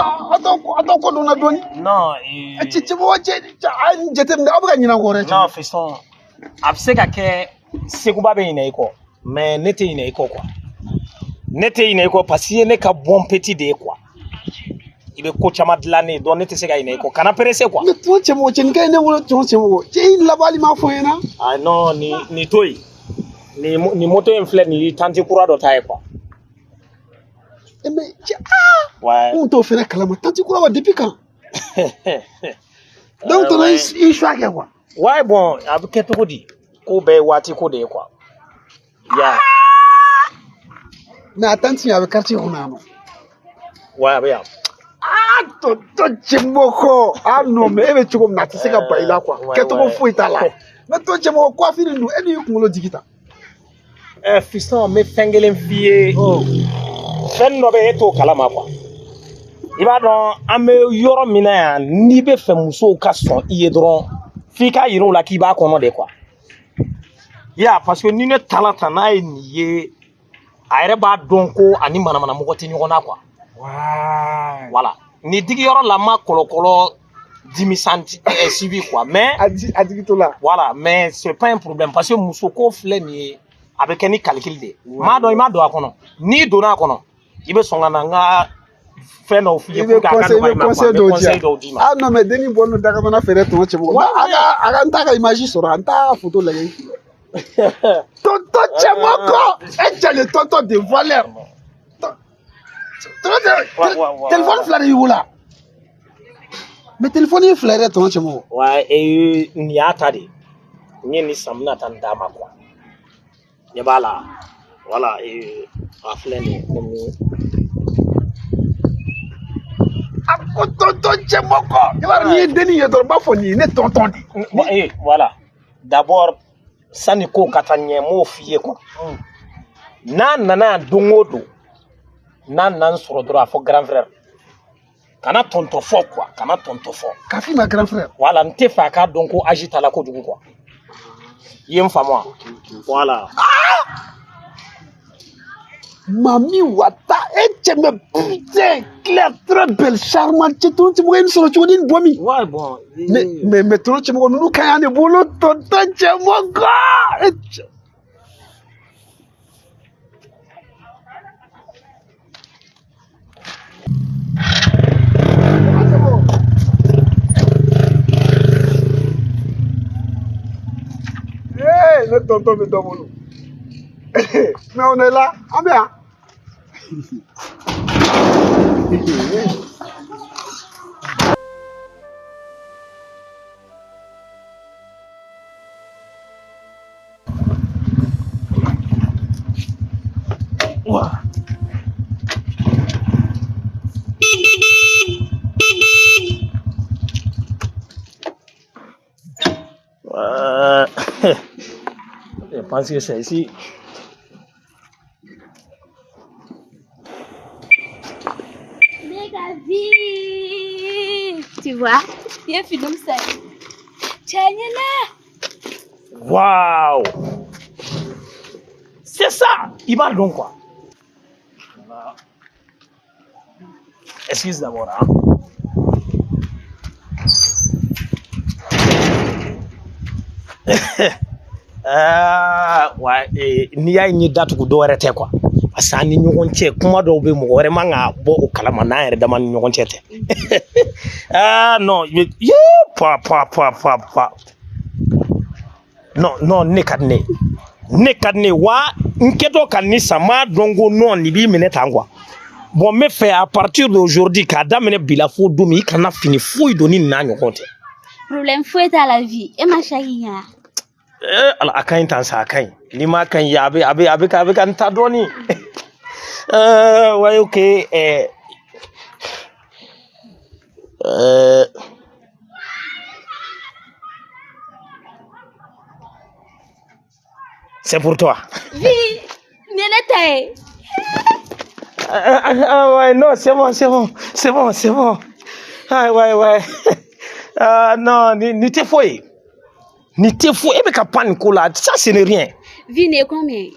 t'aw kɔ dɔn na dɔɔni. Non. Cɛ, Cɛmɔgɔ, cɛ, a ye nin jateminɛ, aw bɛ ka ɲinɛ an kɔ dɛ. Non, fiston. A bɛ se ka kɛ Seguba bɛ ɲinɛ i kɔ, mais ne tɛ ɲinɛ i kɔ quoi. Ne tɛ ɲinɛ i kɔ parce que i ye ne ka bon petit de ye quoi. I bɛ ko caman dilan ne ye, donc ne tɛ se ka ɲinɛ i kɔ. Kana presser quoi. Mais tonton Cɛmɔgɔ, cɛ nin ka ɲi ne bolo, tonton Cɛmɔgɔ. Cɛ, i laban hali m'a fɔ n ɲɛna. Ah non, nin to yen. Nin moto in filɛ nin ye, tanti kura dɔ ta ye quoi. Eh mais cɛ, ah! Ouais. N kun t'o fɛnɛ kalama. Tanti kura wa depuis quand? Donc tonton, i choix kɛ quoi. Ouais, bon, a bɛ kɛ cogo di? Ko bɛɛ ye waati ko de ye quoi. Ya. Mais a tanti a bɛ quartier kɔnɔ yan nɔ. Ouais, a bɛ yan. Ah, tonton Cɛmɔgɔ, ah non, mais e bɛ cogo min na, a tɛ se ka ban i la quoi. Kɛcogo foyi t'a la. Mais tonton Cɛmɔgɔ, coiffure ninnu, e n'i kunkolo jigi tan. Fiston, n bɛ fɛn kelen f'i ye. Fɛn dɔ bɛ e t'o kalama quoi. I b'a dɔn an bɛ yɔrɔ min na yan, n'i bɛ fɛ musow ka sɔn i ye dɔrɔn, f'i k'a yir'u la k'i b'a kɔnɔ de quoi. Ya, parce que ni ne taara tan n'a ye nin ye, a yɛrɛ b'a dɔn ko ani manamana mɔgɔ tɛ ɲɔgɔn na quoi. Voilà. Ni digiyɔrɔ la ma kɔlɔkɔlɔ dimi santi suivi quoi, mais a digitɔ la. Voilà, mais c'est pas un problème parce que muso ko filɛ nin ye, a bɛ kɛ ni calcul de ye. M'a dɔn i ma don a kɔnɔ, n'i donna a kɔnɔ i bɛ sɔn ka na n ka fɛn dɔw f'i ye I bɛ pour que a ka conseil, i nɔgɔya i bɛ ma quoi, conseil n bɛ dɔw di conseil yan. dɔw d'i ma. Ah non, mais denni bɔ n'o dakamana feere tɔnɔ cɛmɔgɔ. Ouais, A ouais. ka a ka n t'a ka image sɔrɔ, n t'a photo lajɛ. Tonton Cɛmɔgɔ, e cɛ le tonton de valeur. Tonton Ouais, ouais, ouais. téléphone fila de b'i bolo wa? Mais téléphone ye fila yɛrɛ tɔnɔ cɛmɔgɔ. Ouais, et nin y'a ta de ye. N ye nin san, n bɛna taa nin d'a ma quoi. Ɲɛ b'a la. Voilà, et a filɛ nin ye komi. A ko tonton Cɛmɔgɔ. I b'a dɔn n'i ye denni ye dɔrɔn n b'a fɔ nin ye ne tonton de ye. Bon, eh, voilà. D'abord, sani ko ka taa ɲɛ, n m'o f'i ye quoi. N'a nana yan don o don, n'a nana n sɔrɔ dɔrɔn a fɔ grand frère. Kana tonton fɔ quoi, kana tonton fɔ. K'a f'i ma grand frère. Voilà, n tɛ fɛ a k'a dɔn ko âge t'a la kojugu quoi. I ye n faamu wa? Voilà. Mami Wata, e cɛ mais putain, claire, très belle, charmante, cɛ tonton Cɛmɔgɔ ye nin sɔrɔ cogo di nin bɔ min? Ouais, bon. Mais tonton Cɛmɔgɔ ninnu ka ɲi an de bolo tonton Cɛmɔgɔ. E cɛ. Hey, ne tonton bɛ dɔ bolo. Mais on est là, an bɛ yan. Ouais. Je pense que c'est ici. Méga vie. Tu vois, il est comme ça. Tiens, là. Waouh! C'est ça! Il m'a donc quoi. Voilà. Excuse d'abord. Hein? Ouais, et n'i y'a ye n ye datugu dɔ wɛrɛ tɛ quoi. Parce que an ni ɲɔgɔn cɛ kuma dɔw bɛ mɔgɔ wɛrɛ man ka bɔ o kalama n'an yɛrɛ dama ni ɲɔgɔn cɛ tɛ. Ah non, ye pa pa pa pa pa. Non, non, ne ka di ne ye. Ne ka di ne ye wa n kɛtɔ ka nin san n m'a dɔn ko non nin b'i minɛ tan quoi. Bon, n bɛ fɛ à partir d'aujourd'hui k'a daminɛ bi la fo don min i kana fini foyi don ni nin n'a ɲɔgɔn tɛ. Problème foyi t'a la vie. E ma saki ɲa. Eh, ala a ka ɲi tan sa, a ka ɲi. N'i m'a ka ɲi a bɛ a bɛ a bɛ ka a bɛ ka n ta dɔɔni. Ouais, ok. Euh, c'est pour toi. Vie, nin ye ne ta ye. Ah, ah, ah, ouais, non, c'est bon, c'est bon, c'est bon, c'est bon. Ah, ouais, ouais. Ah, non, ni tɛ foyi ye. Ni tɛ foyi, e bɛ ka pan nin ko la, ça ce n'est rien. Vie, nin ye combien?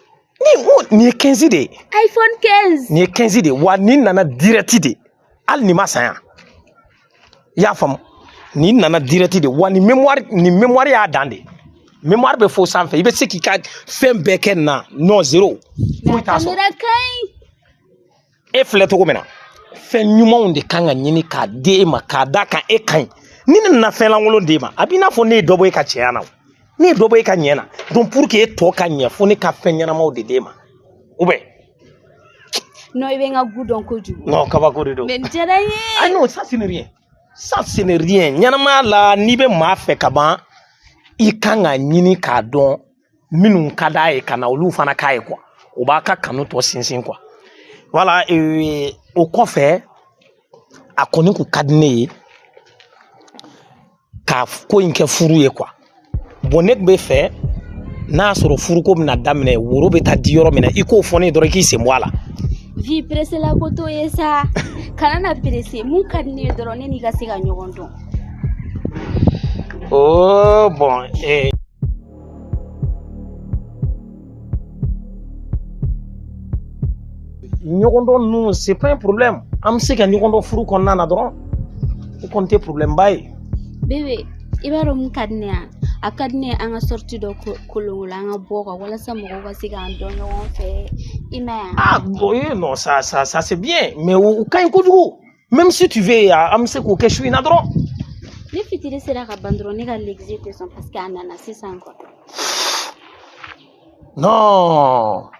Ni ko nin ye 15 de ye. iPhone 15. Nin ye 15 de ye, wa nin nana direct de. Hali nin ma san yan. I y'a faamu? Nin nana direct de, wa nin mémoire y'a dan de. Mémoire bɛ fo sanfɛ, i bɛ se k'i ka fɛn bɛɛ kɛ nin na, non zéro. Mais Foyi a t'a sɔrɔ. caméra ka ɲi. E filɛ cogo min na, fɛn ɲumanw de kan ka ɲini k'a di e ma, k'a d'a kan e ka ɲi. Ni ne nana fɛn lankolon d'e ma, a b'i n'a fɔ ne ye dɔ bɔ e ka cɛya na o. Ne ye dɔ bɔ e ka ɲɛ na. Donc pour que e tɔ ka ɲɛ, fo ne ka fɛn ɲɛnamaw de d'e ma. Ou bien? Non, i bɛ n ka goût dɔn kojugu. Non, kabako de don. Mais nin diyara n ye. Ah non, ça ce n'est rien. Ça ce n'est rien. Ɲɛnamaya la, n'i bɛ maa fɛ ka ban, i kan ka ɲini k'a dɔn minnu ka d'a ye ka na olu fana k'a ye quoi. O b'a ka kanu tɔ sinsin quoi. Voilà, o kɔfɛ, a kɔni kun ka di ne ye ka ko in kɛ furu ye quoi. Bon, ne tun bɛ fɛ n'a y'a sɔrɔ furuko bɛna daminɛ, woro bɛ taa di yɔrɔ min na, i k'o fɔ ne ye dɔrɔn i k'i sen bɔ a la. Vie pressé la ko t'o ye sa. Kana na pressé. Mun ka di ne ye dɔrɔn ne n'i ka se ka ɲɔgɔn dɔn. Oh bon, eh, Ɲɔgɔndɔn ninnu, c'est pas un problème. An bɛ se ka ɲɔgɔn dɔn furu kɔnɔna na dɔrɔn. O kɔni tɛ problème ba ye. Bébé, i b'a dɔn mun ka di ne ye? A ka di ne ye an ka sortie dɔ kolonkolon, an ka bɔ quoi, walasa mɔgɔw ka se k'an dɔn ɲɔgɔn fɛ, i m'a ye? Ah bon, eh, non, ça c'est bien, mais o ka ɲi kojugu. Même si tu veux, an bɛ se k'o kɛ su in na dɔrɔn. Ni fitiri sera ka ban dɔrɔn, ne ka l'exi tɛ sɔn parce que a nana sisan quoi. Non.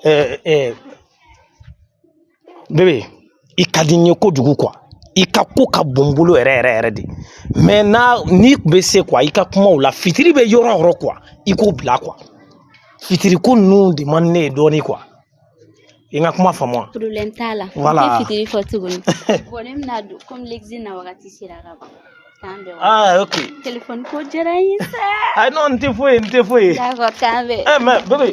Eh, eh, bébé, i ka di n ye kojugu quoi. I ka ko ka bon n bolo yɛrɛ yɛrɛ yɛrɛ de. Mais n'a n'i tun bɛ se quoi, i ka kumaw la, fitiri bɛ yɔrɔ o yɔrɔ quoi, i k'o bila quoi. Fitiri ko ninnu de man di ne ye dɔɔni quoi. I n ka kuma faamu wa? Problème t'a la. Voilà. N tɛ fitiri fɔ tuguni. Bon, ne bɛna don komi l'exi na wagati sera ka ban. K'an bɛn. Ah, ok. Téléphone ko diyara n ye sa. Ah non, n tɛ foyi ye, n tɛ foyi ye. D'accord, k'an bɛn. Eh mais bébé,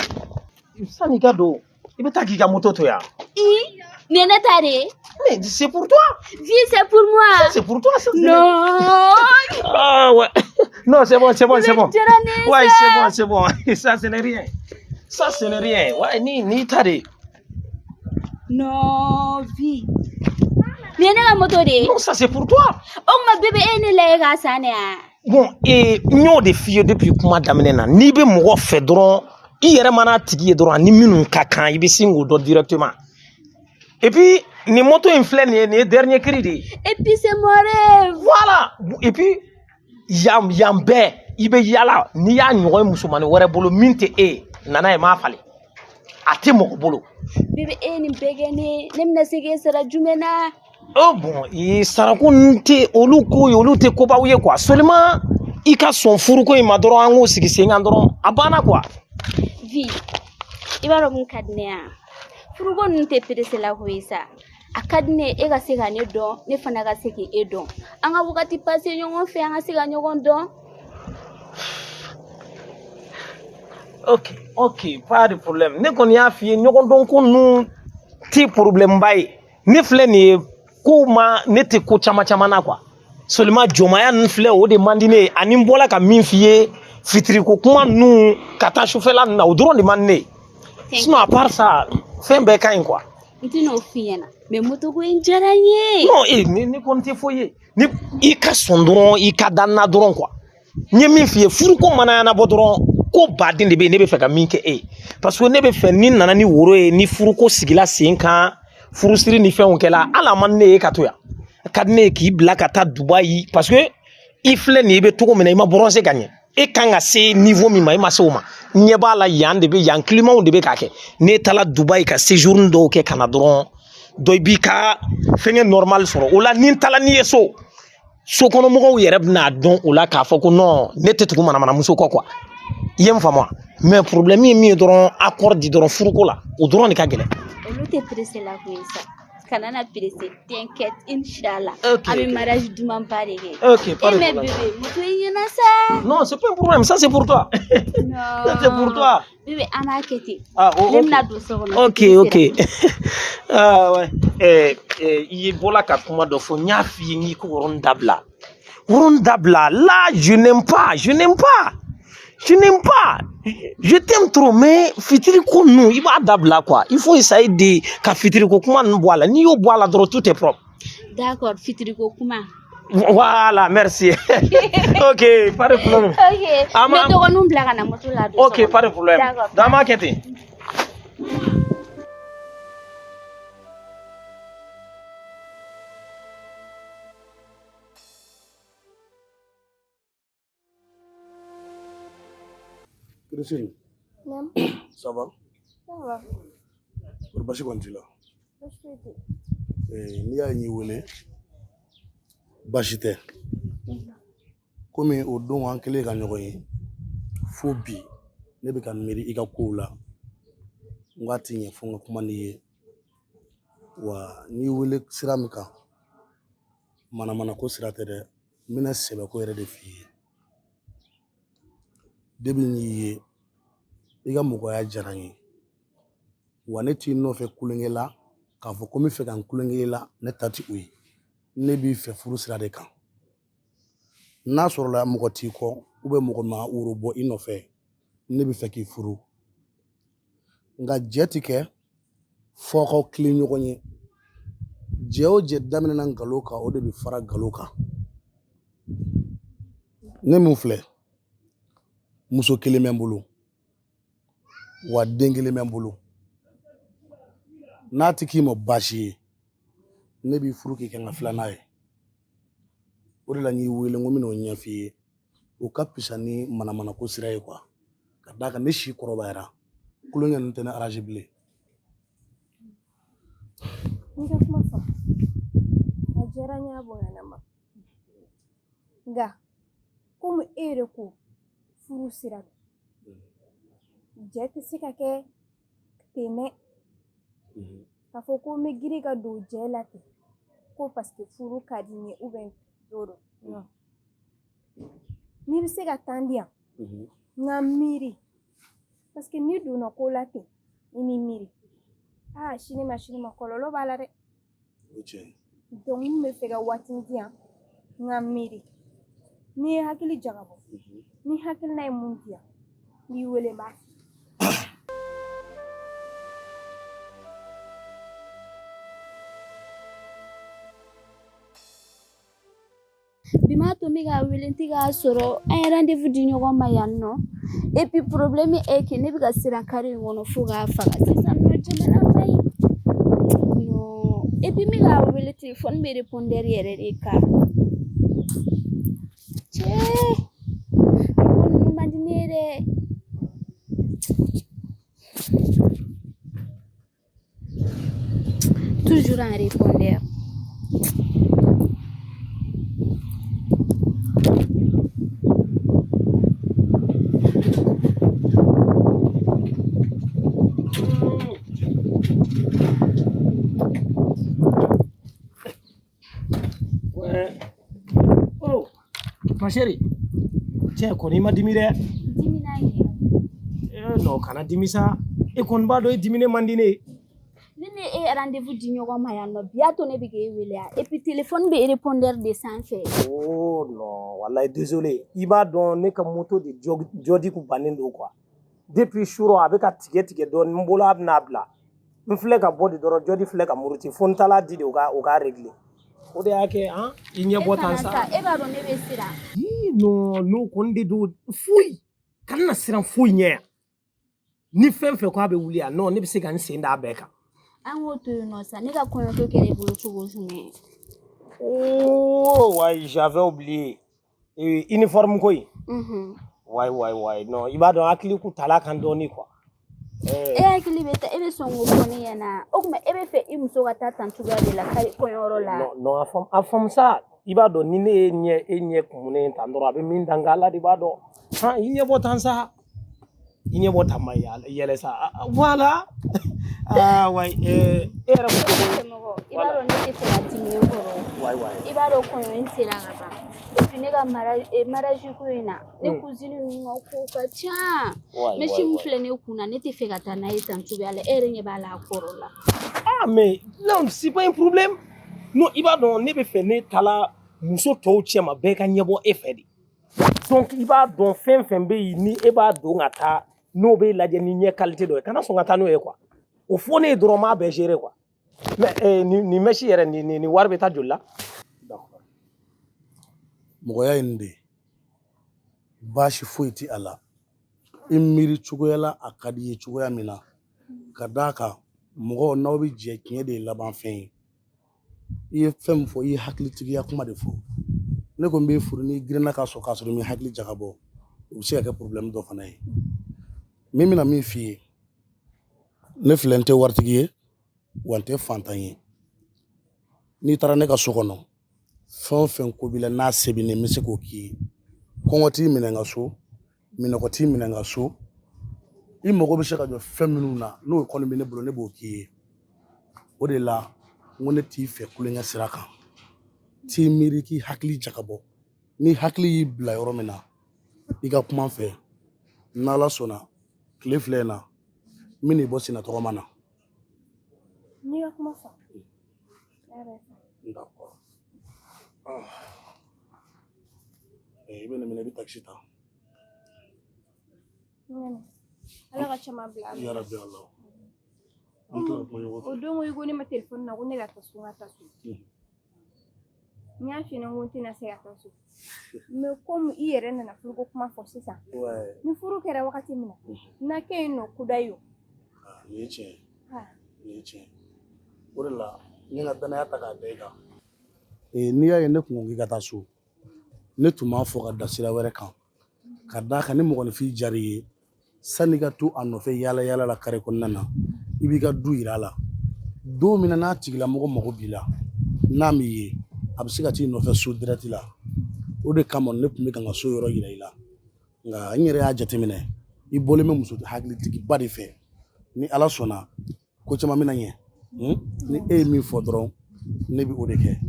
sanni i ka don, i bɛ taa k'i ka moto to yan. I, nin ye ne ta de ye. Mais c'est pour toi. Vie, c'est pour moi. Ça, c'est pour toi. Ça, c'est- Non. Ah ouais. Non, c'est bon, c'est bon, c'est bon. Diyara ne ye Ouais, sa. c'est bon, c'est bon. Ça, ce n'est rien. Ça, ce n'est rien. Ouais, ni ta de. Non, vie. Nin ye ne ka moto de ye. Non, ça, c'est pour toi. O tuma bébé, e ye ne lajɛ k'a san de wa? Bon, et n y'o de f'i ye depuis kuma daminɛ na. N'i bɛ mɔgɔ fɛ dɔrɔn, i yɛrɛ mana tigi ye dɔrɔn, ani minnu ka kan, i bɛ sin k'o dɔn directement. Et puis, nin moto in filɛ nin ye, nin ye dernier cri de ye. Et puis c'est mon rêve. Voilà. Et puis, yan yan bɛɛ, i bɛ yala, n'i y'a ɲɔgɔn ye musomanin wɛrɛ bolo min tɛ e ye, nana ye, m'a falen. A tɛ mɔgɔ bolo. Bébé, e ye nin bɛɛ kɛ ne ye. Ne bɛna se k'e sara jumɛn na? Oh bon, i sarako ninnu tɛ olu ko ye, olu tɛ kobaw ye quoi. Seulement i ka sɔn furuko in ma dɔrɔn, an k'o sigi sen kan dɔrɔn, a banna quoi. Vie, i b'a dɔn mun ka di ne ye wa? Furuko ninnu tɛ pressé la ko ye sa. A ka di ne ye e ka se ka ne dɔn, ne fana ka se k'e dɔn. An ka wagati passé ɲɔgɔn fɛ, an ka se ka ɲɔgɔn dɔn. Ok, ok, pas de problème. Ne kɔni y'a f'i ye, ɲɔgɔn dɔn ko ninnu tɛ problème ba ye. Ne filɛ nin ye, kow ma ne tɛ ko caman caman na quoi. Seulement jɔnmaya ninnu filɛ, o de man di ne ye. Ani n bɔla ka min f'i ye, fitiriko kuma ninnu ka taa sufɛla ninnu na, o dɔrɔn de man di ne ye. Sinon à part ça, fɛn bɛɛ ka ɲi quoi. N tɛn'o f'i ɲɛna, mais moto ko in diyara n ye. Non, eh, ni kɔni tɛ foyi ye. Ni i ka sɔn dɔrɔn, i ka da n na dɔrɔn quoi. N ye min f'i ye, furuko mana ɲɛnabɔ dɔrɔn, ko baden de bɛ yen ne bɛ fɛ ka min kɛ e ye. Parce que ne bɛ fɛ ni nana ni woro ye, ni furuko sigila sen kan, furusiri ni fɛnw kɛla, hali a man di ne ye ka to yan. A ka di ne ye k'i bila ka taa Dubayi, parce que i filɛ nin ye, i bɛ cogo min na, i ma bronzer ka ɲɛ. E kan ka se niveau min ma, e ma se o ma. N ɲɛ b'a la, yan de bɛ yan, climatw de bɛ k'a kɛ. N'e taara Dubayi ka séjour dɔw kɛ ka na dɔrɔn, dɔ i b'i ka fɛngɛ normal sɔrɔ. O la ni n taara n'i ye so, sokɔnɔmɔgɔw yɛrɛ bɛna dɔn o la k'a fɔ ko non, ne tɛ tugu manamanamuso kɔ quoi. I ye n faamu wa? Mais problème ye min ye dɔrɔn, accord di dɔrɔn furuko la, o dɔrɔn de ka gɛlɛn. Olu tɛ pressé la ko ye sa. Kana na pressé, t'inquiète, inchallah. Ok, An bɛ ok. mariage dumanba de kɛ. Ok, pas Eh de mais problème. bébé, moto in ɲɛna sa. Non, c'est pas un problème, ça c'est pour toi. Non. Ça c'est pour toi. Bébé, an b'a kɛ ten. Ah, oh, Ne ok. bɛna don so kɔnɔ. Ok, ok. Ah ouais. Eh, eh, i ye bɔla ka kuma dɔ fɔ, n y'a f'i ye n k'i k'o yɔrɔnin dabila. Yɔrɔnin dabila. Là, je n'aime pas, je n'aime pas. Je n'aime pas. Je t'aime trop, mais fitiri ko ninnu, i b'a dabila quoi. Il faut essayer de ka fitiri ko kuma ninnu bɔ a la. N'i y'o bɔ a la dɔrɔn, tout est propre. D'accord, fitiri ko kuma. Voilà, merci. Ok, pas de problème. Ok, An n bɛ b'a- dɔgɔninw bila ka na moto la don so Ok, kɔnɔ. pas de problème. D'accord. Donc, an b'a kɛ ten. Christine, Naamu. ça va? Ça va. Kɔri basi kɔni t'i la? Baasi foyi tɛ. Eh, n'i y'a ye n y'i wele, baasi tɛ. Komi o don an kɛlen ka ɲɔgɔn ye, fo bi ne bɛ ka miiri i ka kow la. N k'a ti ɲɛ fo n ka kuma n'i ye. Wa n y'i wele sira min kan, manamana ko sira tɛ dɛ. N bɛna sɛbɛ ko yɛrɛ de f'i ye. Debi n y'i ye, i ka mɔgɔya diyara n ye. Wa ne t'i nɔfɛ kulonkɛ la k'a fɔ ko n bɛ fɛ ka n kulonkɛ i la, ne ta ti o ye. Ne b'i fɛ furu sira de kan. N'a sɔrɔla mɔgɔ t'i kɔ, ou bien mɔgɔ ma woro bɔ i nɔfɛ, ne bɛ fɛ k'i furu. Nka jɛ ti kɛ f'aw k'aw tilen ɲɔgɔn ye. Jɛ o jɛ daminɛna nkalon kan, o de bɛ fara nkalon kan. Ne min filɛ, muso kelen bɛ n bolo, wa den kelen bɛ n bolo. N'a ti k'i ma baasi ye, ne b'i furu k'i kɛ n ka filanan ye. O de la n y'i wele, n ko n bɛn'o ɲɛf'i ye. O ka fisa ni manamanako sira ye quoi. Ka d'a kan ne si kɔrɔbayara, kulonkɛ ninnu tɛ ne arrange bilen. N ka kuma faamu, a diyara n ye, a bonyana ma. Nka komi e yɛrɛ ko furu sira don, jɛ tɛ se ka kɛ ten dɛ. K'a fɔ ko n bɛ girin ka don jɛ la ten ko parce que furu ka di n ye ou bien o don, non. N'i bɛ se ka temps di yan, n ka miiri, parce que n'i donna ko la ten, i m'i miiri, aa, sini ma sini ma, kɔlɔlɔ b'a la dɛ. O ye tiɲɛ ye. Donc n bɛ fɛ ka waati di yan, n ka miiri. N'i ye hakili jagabɔ, ni hakilina ye mun di yan, n b'i wele, n b'a fɔ. Bi m'a to n bɛ k'a wele, n tɛ k'a sɔrɔ. An ye rendez-vous di ɲɔgɔn ma yan nɔ. Et puis problème est que ne bɛ ka siran carré in kɔnɔ fo k'a faga sisan nɔ. Jamana ma ɲi non. Et puis n bɛ k'a wele, téléphone bɛ répondeur yɛrɛ de kan. Cɛ, nin ko ninnu man di ne ye dɛ. Toujours en répondeur. Ouais. Oh, ma chérie. Tiens, kɔni i ma dimi dɛ. Dimina kɛ. Eh, non, kana dimi sa. E kɔni b'a dɔn e diminen man di ne ye. Ne ni e ye rendez-vous di ɲɔgɔn ma yan nɔ, bi y'a to ne bɛ k'e wele yan, et puis téléphone bɛ répondeur de sanfɛ. Oh non, wallahi désolé. I b'a dɔn ne ka moto de jɔdi kun bannen don quoi. Depuis suro a bɛ ka tigɛ tigɛ dɔɔnin n bolo, a bɛna bila. N filɛ ka bɔ de dɔrɔn, jɔdi filɛ ka muruti, fo n taala di de u ka régler. O de y'a kɛ han i ɲɛ E bɔ tan fana sa. sa, e b'a dɔn ne bɛ siran. Ii non, n'o kɔni de don, foyi. Kana na siran foyi ɲɛ yan. Ni fɛn fɛn ko a bɛ wuli yan, non, ne bɛ se ka n sen d'a bɛɛ kan. An k'o to yen nɔ sa, ne ka kɔɲɔko kɛra e bolo cogo jumɛn? Oh, ouais, j'avais oublié. Uniforme ko in. Ouais, ouais, ouais. Non, i b'a dɔn hakili kun tala kan dɔɔni quoi. E hakili bɛ taa, e bɛ sɔn k'o fɔ ne ɲɛna? O tuma e bɛ fɛ i muso ka taa tan cogoya de la kari kɔɲɔyɔrɔ la? Non, non, a faamu sa. I b'a dɔn ni ne ye ɲɛ e ɲɛ kumunen tan dɔrɔn, a bɛ min dan Ala de b'a dɔn. Han, i ɲɛ bɔ tan sa. I ɲɛ bɔ tan ma yɛlɛ sa. Ah, ah, voilà. Ah, ouais. E yɛrɛ ko ko Cɛmɔgɔ, i b'a dɔn ne tɛ fɛ ka dimi e kɔrɔ. Ouais, ouais. I b'a dɔn kɔɲɔ in sera ka ban. Et puis ne ka mariage ko in na, ne cousine ninnu ka kow ka ca. Mèche min filɛ ne kun na, ne tɛ fɛ ka taa n'a ye tan cogoya la. E yɛrɛ ɲɛ b'a la, a kɔrɔ la. Ah, mais non, c'est pas un problème. Non, i b'a dɔn ne bɛ fɛ ne taala muso tɔw cɛ ma, bɛɛ ka ɲɛbɔ e fɛ de. Donc i b'a dɔn fɛn fɛn bɛ yen ni e b'a don ka taa, n'o b'e lajɛ ni ɲɛ qualité dɔ ye, kana sɔn ka taa n'o ye quoi. O fɔ ne ye dɔrɔn, n b'a bɛɛ gérer quoi. Mais nin mèche yɛrɛ, nin wari bɛ taa joli la? D'accord. Mɔgɔya ye nin de ye, baasi foyi ti a la. I miiri cogoya la, a ka di i ye cogoya min na. Ka d'a kan mɔgɔ n'aw bɛ jɛ, tiɲɛ de ye laban fɛn ye. I ye fɛn min fɔ, i ye hakilitigiya kuma de fɔ. Ne ko n b'e furu, n'i girinna k'a sɔrɔ k'a sɔrɔ i m'i hakili jagabɔ, o bɛ se ka kɛ problème dɔ fana ye. Min bɛna min f'i ye, ne filɛ, n tɛ waritigi ye wa n tɛ fantan ye. N'i taara ne ka so kɔnɔ, fɛn o fɛn ko b'i la, n'a se bɛ ne ye, n bɛ se k'o k'i ye. Kɔngɔ t'i minɛ n ka so, minɔgɔ t'i minɛ n ka so. I mago bɛ se ka jɔ fɛn minnu na, n'o kɔni bɛ ne bolo, ne b'o k'i ye. O de la n ko ne t'i fɛ kulonkɛ sira kan. T'i miiri k'i hakili jagabɔ. Ni hakili y'i bila yɔrɔ min na, i ka kuma n fɛ. N'Ala sɔnna, tile fila in na, n bɛ n'i bɔ senna tɔgɔma na. N'i ka kuma faamu. A bɛ faamu. D'accord. Ah. I bɛ nin minɛ, i bɛ taxi ta. N y'a mɛn. Ala ka caman bila a nɔ. Ya Rabbi Allah. An tila ka kuma ɲɔgɔn fɛ. O don ko i ko ne ma telefɔni na ko ne ka taa so, n ka taa so. N y'a f'i ɲɛna ko n tɛna se ka taa so. Mais komi i yɛrɛ nana furuko kuma fɔ sisan, ni furu kɛra wagati min na, na kɛ yen nɔ kudayi o. Nin ye tiɲɛ ye. Nin ye tiɲɛ ye. O de la n ye n ka danaya ta k'a da i kan. N'i y'a ye ne kun ko k'i ka taa so, ne tun b'a fɔ ka da sira wɛrɛ kan, ka d'a kan ni mɔgɔninfin diyara i ye, sanni i ka to a nɔfɛ yaala yaala la kare kɔnɔna na, i b'i ka du yira a la. Don min na n'a tigilamɔgɔ mago b'i la, n'a m'i ye, a bɛ se ka t'i nɔfɛ so direct la. O de kama ne tun bɛ ka n ka so yɔrɔ yira i la, nka n yɛrɛ y'a jateminɛ i bɔlen bɛ muso hakilitigiba de fɛ. Ni Ala sɔnna, ko caman bɛna ɲɛ. Ni e ye min fɔ dɔrɔn, ne bɛ o de kɛ.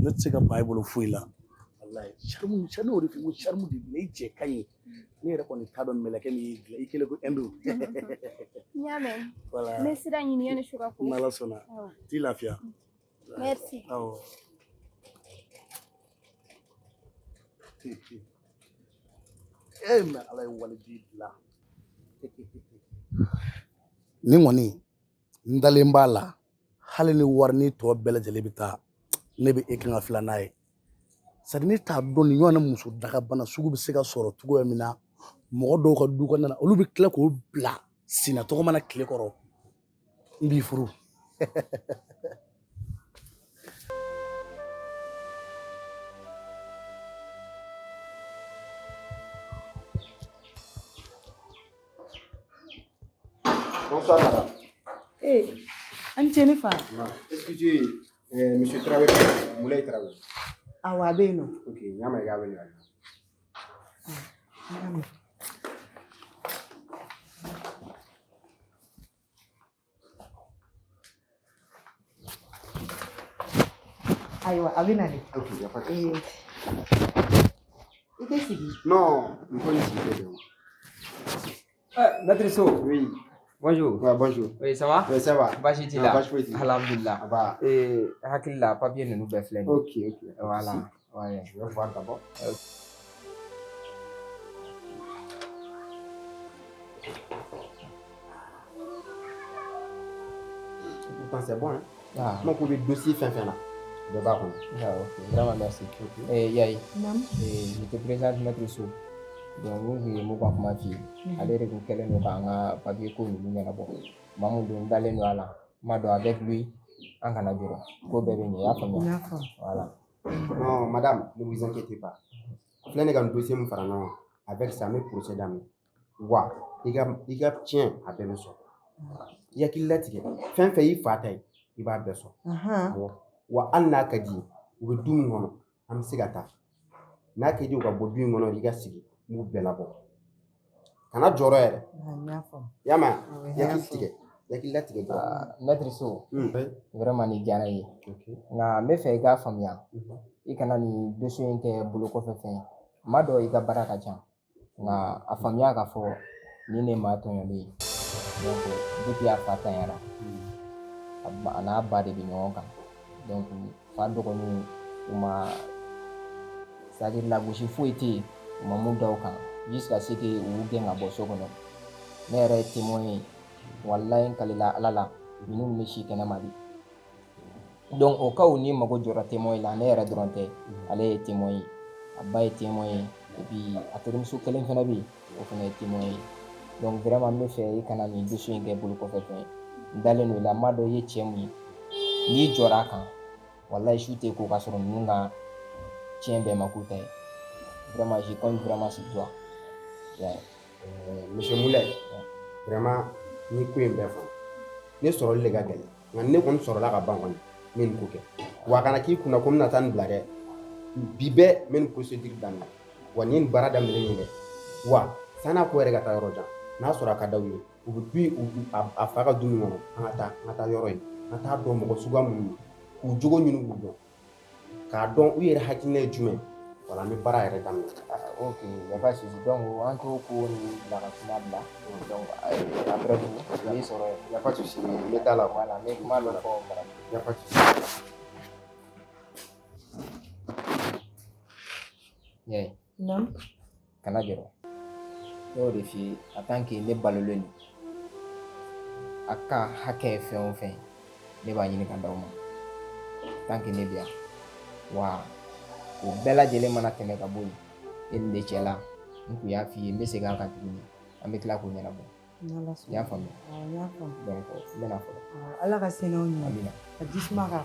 Ne tɛ se ka ban e bolo foyi la. Walayi, charme, charme, o de f'i ko charme de b'i la, i cɛ ka ɲi. Ne yɛrɛ kɔni t'a dɔn mɛlɛkɛ min y'i dilan, i kɛlen ko Inde. N y'a mɛn. Voilà. N bɛ sira ɲini yanni su ka ko. N'Ala sɔnna. T'i lafiya. Merci. Awɔ. E mais Ala ye waliden dilan. Nin kɔni, n dalen b'a la, hali ni wari ni tɔ bɛɛ lajɛlen bɛ taa, ne bɛ e kan ka filanan ye. C'est à dire ne t'a dɔn nin ɲɔgɔnna muso dagabana sugu bɛ se ka sɔrɔ cogoya min na mɔgɔ dɔw ka du kɔnɔna na, olu bɛ tila k'o bila senna tɔgɔma na tile kɔrɔ. N b'i furu. Bonsoir, madame. Eh, an ce ne fa. Excusez, monsieur Traoré, Moulay Traoré. Awɔ, a bɛ yen nɔ. Ok, n y'a mɛn k'a bɛ na. N y'a mɛn. Ayiwa, a bɛ na de. Ok, y a pas de souci. Eh, i tɛ sigi. Non, n ko n sigi tɛ bɛn o. Maître So. Oui. Bonjour. Ouais, bonjour. Oui, ça va? Oui, ça va. Baasi t'i Ah, la? baasi foyi t'i la. Alhamdulillah. Ah bah. Hakili la papier ninnu bɛɛ filɛ nin ye. Ok, ok. Voilà. Ouais. Je vais voir d'abord. Pourtant, c'est bon, hein? Ah. Moi, pour le dossier fin fin là. De bas, quoi. Ah, ok. Vraiment, merci. Eh, Yayi. Naam. Eh, je te présente Maître So. Donc, n kun ye mun ka kuma f'i ye. Ale de kun kɛlen don k'an ka papier ko ninnu ɲɛnabɔ. Maa mun don, n dalen don a la. N m'a dɔn avec lui, an kana jɔrɔ. Ko bɛɛ bɛ ɲɛ, i y'a faamuya? N y'a faamu. Voilà. Non, madame, ne vous inquiétez pas. Filɛ ne ka nin dossier min fara ɲɔgɔn kan, avec ça, n bɛ procès daminɛ. Wa i ka tiɲɛ a bɛɛ bɛ sɔrɔ. I hakili latigɛ, fɛn fɛn y'i fa ta ye, i b'a bɛɛ sɔrɔ. Awɔ. Wa hali n'a ka di ye, u bɛ du min kɔnɔ, an bɛ se ka taa. N'a ka di ye u ka bɔ du in kɔnɔ, i ka sigi, n b'u bɛɛ labɔ. Kana jɔrɔ yɛrɛ. N y'a faamu. I y'a mɛn? Awɔ, I n y'a hakili faamu. tigɛ. I hakili latigɛ dɔrɔn. Maître So, vraiment nin diyara n ye. Nka n bɛ fɛ i k'a faamuya, i kana nin dossier in kɛ bolo kɔfɛ fɛn ye. N b'a dɔn i ka baara ka ca, nka a faamuya k'a fɔ nin de ye maa tɔɲɔlen ye. Donc depuis a fa tanyara, a n'a ba de bɛ ɲɔgɔn kan. Donc fa dɔgɔninw, u ma, c'est à dire lagosi foyi tɛ yen, u ma mun da o kan jusqu'à ce que u y'u gɛn ka bɔ so kɔnɔ. Ne yɛrɛ ye témoin ye, walayi n kalila Ala la, ninnu tun bɛ si kɛnɛma de. Donc au cas où n'i mago jɔra témoin la, ne yɛrɛ dɔrɔn tɛ, ale ye témoin ye, a ba ye témoin ye, et puis a terimuso kelen fana bɛ yen, o fana ye témoin ye. Donc vraiment n bɛ fɛ i kana nin dossier in kɛ bolo kɔfɛ fɛn ye. N dalen don i la, n b'a dɔn i ye cɛ mun ye. N'i jɔra a kan, walayi su tɛ ko k'a sɔrɔ ninnu ka tiɲɛ bɛɛ ma k'u ta ye. Vraiment, je compte vraiment sur toi. Yeah. Monsieur Moulay, vraiment, ni ko in bɛɛ faamu. Ne sɔrɔli de ka gɛlɛn, nka ne kɔni sɔrɔla ka ban kɔni, n bɛ nin ko kɛ. Wa a kana k'i kunna ko n bɛna taa nin bila dɛ. Bi bɛɛ n bɛ nin procédure daminɛ. Wa nin ye nin baara daminɛ nin dɛ. Wa san'a ko yɛrɛ ka taa yɔrɔ jan, n'a sɔrɔ a ka d'aw ye, u bɛ du a fa ka du min kɔnɔ, an ka taa yɔrɔ ye, an ka taa dɔn mɔgɔ suguya minnu don, k'u jogo ɲini k'u dɔn, k'a dɔn u yɛrɛ hakilina ye jumɛn ye. Wala an bɛ baara yɛrɛ daminɛ. Ok, y a pas de souci. Donc an t'o ko nin bila ka suma bila. Donc après tout, n b'i sɔrɔ yen. Y a pas de souci, n bɛ taa la. Voilà, n bɛ kuma dɔ fɔ madame. Y a pas de souci. Yayi. Naam. Kana jɔrɔ. Ne y'o de f'i ye, en tant que ne balolen don. A ka hakɛ ye fɛn o fɛn ye, ne b'a ɲini ka d'aw ma tant que ne bɛ yan. Wa o bɛɛ lajɛlen mana tɛmɛ ka bɔ yen, e ni ne cɛ la, n kun y'a f'i ye, n bɛ segin a kan tuguni, an bɛ tila k'o ɲɛnabɔ. N'Ala I y'a sɔnna. faamuya? Awɔ, n y'a faamu. Donc n bɛna fɔlɔ. Awɔ, Ala ka se n'aw ɲuman. Amina. Ka ji suma k'a.